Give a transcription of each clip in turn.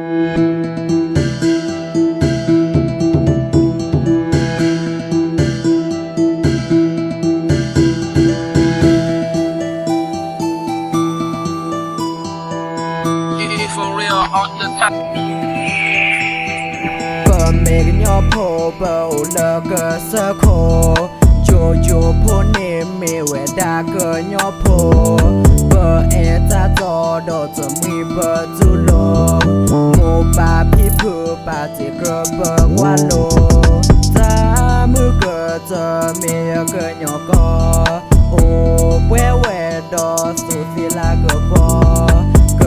ပမ့ၢ်ကညီဖိ ပအိၣ်လၢကစၢၢ်ခိၣ်, ယိယိဖိန့ၣ်မ့ၢ်ဝဲဒၣ်ကညီဖိ, ပအဲၣ်တၢ်တီဒီးသမံပတူၢ်လိာ်, မိၢ်ပၢ်ဖံဖုပာ်တ့ၢ်ကြၢးပကွၢ်လိ, တၢ်မုၢ်ကတၢၢ်မ့ၢ်ယကညီကီၢ်, အိၣ်ပှဲၤဝဲဒီးသူၣ်သ့လၢကပီၤ, က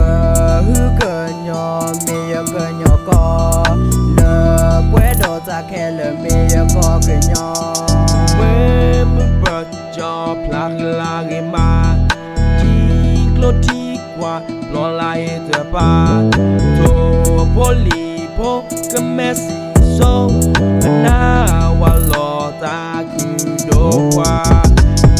ဟုကညီၢ်မ့ၢ်ယကညီကီၢ်, လၢပှဲၤဒီးတၢ်ခဲလၢာ်မ့ၢ်ယကီၢ်ကညီ, ပှဲၤမုၢ်ပၢၤကၠီဖျါကလါဂ့ၤမး, ထံကျိထံကွၢ် ပျီလၢဟ့ၣ်တပၢ်, ထိၣ်ဖိလံၤဖိကမဲစံၣ်စိ, ပနၢ်ဝၤလီၤတၢ်ခုၣ်ဒိၣ်ပှၢ်,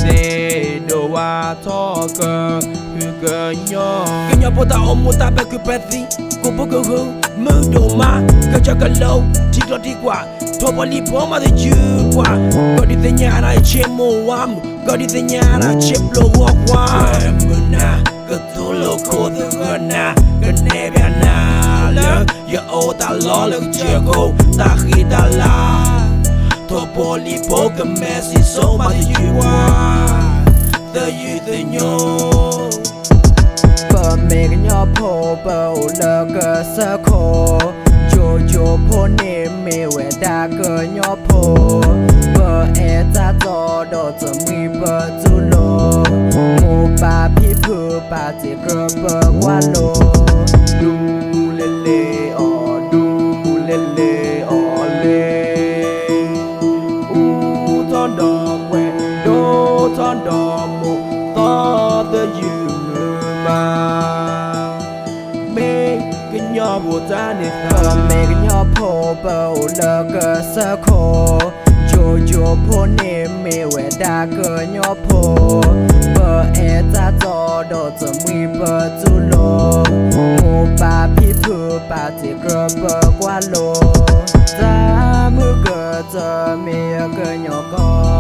သ့ၣ်ဒိၣ်ဝါထီၣ်ကဟုကညီၢ်, ကညီဖိတၢ်အိၣ်မူတၢ်ပၢၤခုပၢၤသံ, ကိးပူၤကဟု မုၢ်ဒိၣ်မး, ကစၢၢ်ကလိ ထံကျိထံကွၢ်, ထိၣ်ဖိလံၤဖိမၤသယုၢ်ပှၤ, ကီၢ်ဒုးသ့ၣ်ညါနၤဆ့မိၢ်ဝါမုၣ်, ကီၢ်ဒုးသ့ၣ်ညါနၤဆ့ပျိဂီၢ်ကွၢ်, မုၢ်နၤ ကသူလိာ်ခိၣ်သဂၢၢ်နၤ, ကနဲၣ်ဘၣ်နၤလၢ ယအိၣ်တၢ်လီၢ်လၢကစၢၢ်ခိၣ်, တၢ်ဃံတၢ်လၤ, ထိၣ်ဖိလံၤဖိကမဲစံၣ်စိမၤသယုၢ်ပှၤ, သယုၢ်သညိ ပမ့ၢ်ကညီဖိ ပအိၣ်လၢကစၢၢ်ခိၣ်, ယိယိဖိန့ၣ်မ့ၢ်ဝဲဒၣ်ကညီဖိ, ပအဲၣ်တၢ်တီဒီးသမံပတူၢ်လိာ်, မိၢ်ပၢ်ဖံဖုပာ်တ့ၢ်ကြၢးပကွၢ်လိ, ဒူလဲၤလဲၤအီၤ ဒူလဲၤလဲၤအီၤလဲၣ်, အူထီၣ်ဒီးပှဲၤ ဒိၣ်ထီၣ်ဒီးမိၢ်, သီသယုၢ်မုၢ်မး, မ့ၢ်ကညီဖိတၢ်န့ၣ်သး, မ့ၢ်ကညီဖိ ပအိၣ်လၢကစၢၢ်ခိၣ်, ယိယိဖိန့ၣ်မ့ၢ်ဝဲဒၣ်ကညီဖိ, ပအဲၣ်တၢ်တီဒီးသမံပတူၢ်လိာ်, မိၢ်ပၢ်ဖံဖုပာ်တ့ၢ်ကြၢးပကွၢ်လိ, တၢ်မုၢ်ကတၢၢ်မ့ၢ်ယကညီကီၢ်